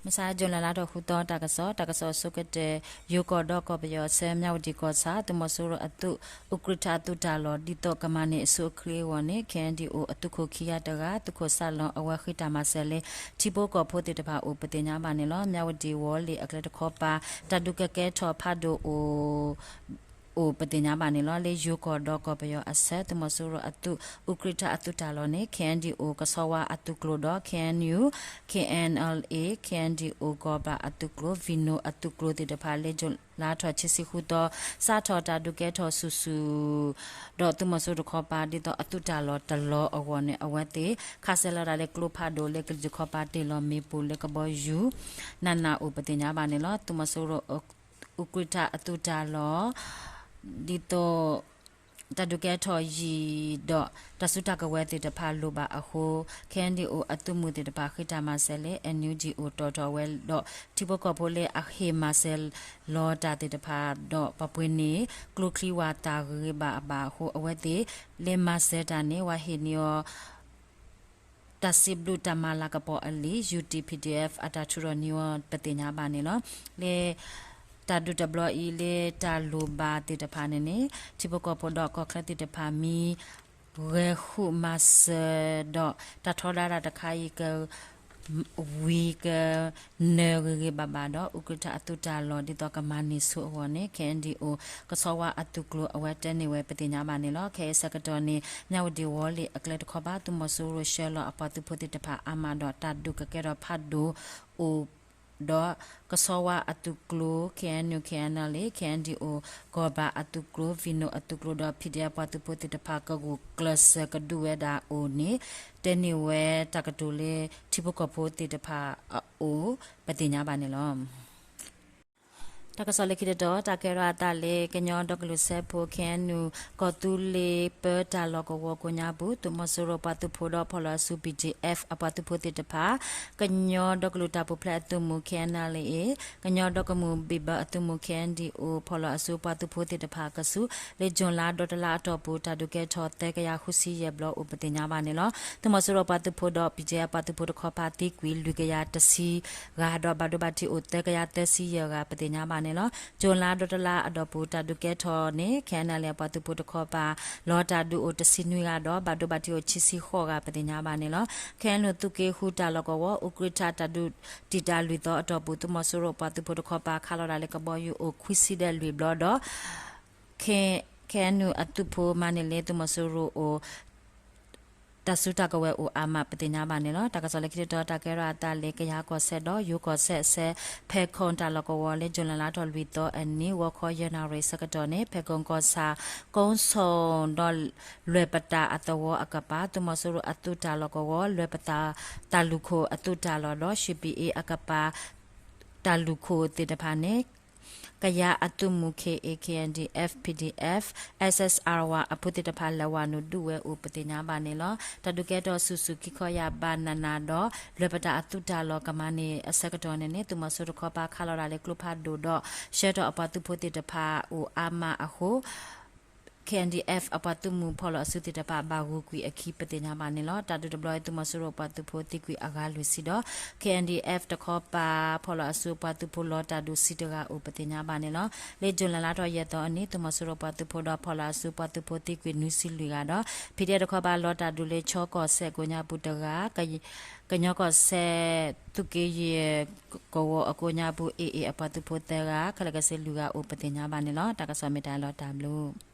မုၢ်ဆါ June လါထီၣ်ဃုသီ တၢ်ကစီၣ်, တၢ်ကစီၣ်အဆိကတၢၢ်, ယိၤကီၢ်ဒီးကီၢ်ပယီၤအဆၢ မၠၣ်ဝတံၣ်ကီၢ်ဆၣ် သုးမီၤစိရိၤအသုး အူကြံၣ်ထၣ်အသုးတၢ်လီၢ် ဒ်သိးကမၤန့ၢ်အစုအချ့အဂီၢ်န့ၣ် ခ့ၣ်အဲၣ်ယူၣ် အသုးခိၣ်ခံဂၤတဂၤ သုးခိၣ်စၣ်လီၤ အဝဲဃ့တၢ်မၤစၢၤလၢ ထံဖိကီၢ်ဖိသ့ၣ်တဖၣ်အိၣ် ပသ့ၣ်ညါဘၣ်န့ၣ်လီၤ. မၠၣ်ဝတံၣ်ဝီၤလ့ၣ်အကျဲတခီပၤ တၢ်ဒုးကကဲထီၣ်ဖးဒိၣ်အိၣ် အိၣ်ပသ့ၣ်ညါဘၣ်န့ၣ်လီၤ. လၢယိၤကီၢ်ဒီးကီၢ်ပယီၤအဆၢ သုးမီၤစိရိၤအသုး အူကြံၣ်ထၣ်အသုးတၢ်လီၢ်န့ၣ် ခ့ၣ်အဲၣ်ယူၣ် ကဆီဝါအသုးကျိၤဒီး ခ့ၣ်အဲၣ်ယူၣ် ခ့ၣ်အဲၣ်ယူၣ် ခ့ၣ်အဲၣ်ယူၣ် ခ့ၣ်အဲၣ်ယူၣ် ကီၢ်ဘၣ်အသုးကျိၤ ဝံၣ်နိၣ်အသုးကျိၤသ့ၣ်တဖၣ် လၢ June လါထီၣ်ခံဆံဃုသီ စးထီၣ်တၢ်ဒုးကဲထီၣ်ဆူၣ်ဆူၣ် ဒီးသုးမီၤစိရိၤတခီပၤ ဒ်သိးအသုးတၢ်လီၢ်တလီၤအဂီၢ်န့ၣ် အဝဲသ့ၣ် ခးစဲၤလီၤဒၣ်လၢကျိဖးဒိၣ်လၢကလံၤတခီပၤ တ့ၢ်လီၤမ့ၣ်ပိၢ်လၢကဘီယူၤ နးနးအိၣ်ပသ့ၣ်ညါဘၣ်န့ၣ်လီၤ. သုးမီၤစိရိၤ အူကြံၣ်ထၣ်အသုးတၢ်လီၢ် ဒ်သိး တၢ်ဒုးကဲထီၣ်ယံာ်ဒီး တၢ်စုတၢ်ကဝဲၤသ့ၣ်တဖၣ်လိၣ်ဘၣ်အဃိ ခ့ၣ်အဲၣ်ယူၣ် အသုးမုၢ်သ့ၣ်တဖၣ် ဃ့တၢ်မၤစၢၤလၢ NUG အိၣ်တီၣ်ထီၣ်ဝဲဒီး ထံဖိကီၢ်ဖိလၢအဟ့ၣ်မၤစၢၤလီၤတၢ်သ့ၣ်တဖၣ်ဒီး ပှၤပှ့ၤန့ၢ် ကျိချံဝၣ်သၣ်ဂ့ၤဂ့ၤဘၣ်ဘၣ်အဃိ အဝဲသ့ၣ် လၢမၤစၢၤတၢ်န့ၣ် ဝဲဟ့ၣ်န့ၢ်အီၤ တၢ်စံးဘျုးတၢ်မၤလၤကပီၤအလံာ် UT PDF အတၢ်ထုးထီၣ်န့ၢ်အီၤ ပသ့ၣ်ညါဘၣ်န့ၣ်လီၤ. လၢ တၢ်ဒုးတဘျီအံၤ လၢတၢ်လိၣ်ဘၣ်သ့ၣ်တဖၣ်န့ၣ်န့ၣ် ထံဖိကီၢ်ဖိဒီးကီၢ်ချၢသ့ၣ်တဖၣ် မ့ၢ်ဂဲၤဃုာ်မၤစၢၤဒီး တၢ်ထီဒါတၢ်တခါအံၤ က ဝံၤကနၢၤဂ့ၤဂ့ၤဘၣ်ဘၣ်ဒီး အူကြံၣ်ထၣ်အသုးတၢ်လီၢ် ဒ်သိးကမၤန့ၢ်ဆူအဂီၢ်န့ၣ် ခ့ၣ်အဲၣ်ယူၣ် ကဆီဝါအသုးကျိၤ အဝဲတဲန့ၢ်ဝဲ ပသ့ၣ်ညါဘၣ်န့ၣ်လီၤ. ခဲအံၤဆၢကတီၢ်န့ၣ် မၠၣ်ဝတံၣ်ဝီၤလ့ၣ်အကျဲတခီပၤ သုးမီၤစိရိၤဆှၢလီၤအပှၤသုးဖိသ့ၣ်တဖၣ်အါမးဒီး တၢ်ဒုးကကဲထီၣ်ဖးဒိၣ်အိၣ် ဒီးကဆီဝါအသုးကျိၤ KNU KNLA KNDO ကီၢ်ဘၣ်အသုးကျိၤ ဝံၣ်နိၣ်အသုးကျိၤဒီး PDF ပှၤသုးဖိသ့ၣ်တဖၣ် ကဂုာ်ကျဲးစၢးကဒုးဝဲဒၣ်အိၣ်န့ၣ် တဲန့ၢ်ဝဲတၢ်ကတိၤလၢ ထံဖိကီၢ်ဖိသ့ၣ်တဖၣ်အအိၣ် ပသ့ၣ်ညါဘၣ်န့ၣ်လီၤ. တၢ်ကစီၣ်လၢခံတတီၤ တၢ်ကဲထီၣ်အသးလၢ ကညီဒီကလုာ်စၢဖှိၣ် KNU ကီၢ်သူလ့ၤပၢတၢ်လီၢ်ကဝီၤကိးညါပူၤ သုးမီၤစိရိၤပှၤသုးဖိဒီးဖီၣ်လီၤအစု PDF အပှၤသုးဖိသ့ၣ်တဖၣ် ကညီဒီကလုာ်တၢ်ပူၤဖျဲးအသုးမုၢ် KNLA ကညီဒီကမူၣ်ဘံၣ်ဘၢအသုးမုၢ် KNDO ဖီၣ်လီၤအစုပှၤသုးဖိသ့ၣ်တဖၣ်အကဆူး လၢ June လါဒီတလါအတီၢ်ပူၤ တၢ်ဒုးကဲထီၣ်သၢကယၤဃုဆံယဲၢ်ဘျီအိၣ် ပသ့ၣ်ညါဘၣ်န့ၣ်လီၤ. သုးမီၤစိရိၤပှၤသုးဖိဒီး PDF ပှၤသုးဖိတခီပၤသံကွံာ် လွံၢ်ကယၤတဆံဂၤဒီး ဘၣ်ဒိဘၣ်ထံးအိၣ်သၢကယၤသၢဆံယဲၢ်ဂၤ ပသ့ၣ်ညါဘၣ်န့ၣ်လီၤ. June လါဒီတလါအတီၢ်ပူၤ တၢ်ဒုးကဲထီၣ်န့ၣ် KNLA အပှၤသုးဖိတခီပၤ လီၤတၢ်ဒုးအိၣ်တဆံနွံဂၤဒီး ဘၣ်ဒိဘၣ်ထံးအိၣ်ခံဆံဃိးဂၤ ပသ့ၣ်ညါဘၣ်န့ၣ်လီၤ. KNU သုးက့ဃုတၢ်လီၢ်ကဝီၤ အူကြံၣ်ထၣ်တၢ်ဒုးတံာ်တာ်လွံၢ်သီအတီၢ်ပူၤ သုးမီၤစိရိၤပှၤသုးဖိတခီပၤ ခးလီၤဒၣ်လၢကဘီယူၤအိၣ်ခွံဆံဒီးလွံၢ်ဘျီဒီး KNU အသုးဖိမၤန့ၢ်လၢသုးမီၤစိရိၤအိၣ် တၢ်စုတၢ်ကဝဲၤအိၣ်အါမး ပသ့ၣ်ညါဘၣ်န့ၣ်လီၤ. တၢ်ကစီၣ်လၢခံတတီၤ တၢ်ကဲထီၣ်အသးလၢ ကယၤကီၢ်စဲၣ်ဒီးယိၤကီၢ်စဲၣ်အဆၢ ဖဲခိၣ်တၢ်လီၢ်ကဝီၤလၢ June လါထီၣ်လွံၢ်သီအနံၤ ဂီၤခီယဲၢ်နၣ်ရံၣ်ဆၢကတီၢ်န့ၣ် ဖဲခိၣ်ကီၢ်ဆၣ် ကိစိၣ်ဒီး လွဲၢ်ပတာ်အသဝီအကပၤ သုးမီၤစိရိၤအသုးတၢ်လီၢ်ကဝီၤ လွဲၢ်ပတာ်တၢ်လူၢ်ခိၣ်အသုးတၢ်လီၢ်ဒီး ရွှေပြည်အေးအကပၤ တၢ်လူၢ်ခိၣ်သ့ၣ်တဖၣ်န့ၣ် ကယၤအသုးမုၢ် KA KNDF PDF SSRY အဖုသ့ၣ်တဖၣ် လဲၤဝၤနုာ်ဒုးဝဲအိၣ် ပသ့ၣ်ညါဘၣ်န့ၣ်လီၤ. တၢ်ဒုးကဲထီၣ်ဆူၣ်ဆူၣ်ခံခီယၢ်ဘးနးနးဒီး လွဲၢ်ပတာ်အသုးတၢ်လီၢ်ကမၤန့ၢ်အဆၢကတီၢ်န့ၣ်န့ၣ် သုးမီၤစိရိၤတခီပၤ ခးလီၤဒၣ်လၢကျိဖးဒိၣ်ဒီး ဆှၢထီၣ်အပှၤသုးဖိသ့ၣ်တဖၣ်အိၣ်အါမးအဃိ KNDF အပှၤသုးမုၢ်ဖီၣ်လီၤအစုသ့ၣ်တဖၣ် ဘၣ်ဂုာ်ကွံာ်အခံ ပသ့ၣ်ညါဘၣ်န့ၣ်လီၤ. တၢ်ဒုးတဘျီအံၤ သုးမီၤစိရိၤပှၤသုးဖိသံကွံာ်အဂၤလွံၢ်ဆံဒီး KNDF တခီပၤ ဖီၣ်လီၤအစုပှၤသုးဖိလီၤတၢ်ဒုးဆံတဂၤအိၣ် ပသ့ၣ်ညါဘၣ်န့ၣ်လီၤ. လၢ June လါထီၣ်ယဲၢ်သီအနံၤ သုးမီၤစိရိၤပှၤသုးဖိဒီးဖီၣ်လီၤအစုပှၤသုးဖိသံကွံာ်နွံဆံလွံၢ်ဂၤဒီး PDF တခီပၤလီၤတၢ်ဒုးလၢ ခၠီကီၢ်စဲၣ်ကိးညါပူၤတဂၤ ကညီကီၢ်စဲၣ် သုးက့ယဲၢ်ကဝီၤအကိးညါပူၤ AA အပှၤသုးဖိသၢဂၤ ခဲလၢာ်ခဲဆ့လွံၢ်ဂၤအိၣ် ပသ့ၣ်ညါဘၣ်န့ၣ်လီၤ. တၢ်ကစီၣ်မ့ၢ်တၢ်လီၤတၢ်ဘျုး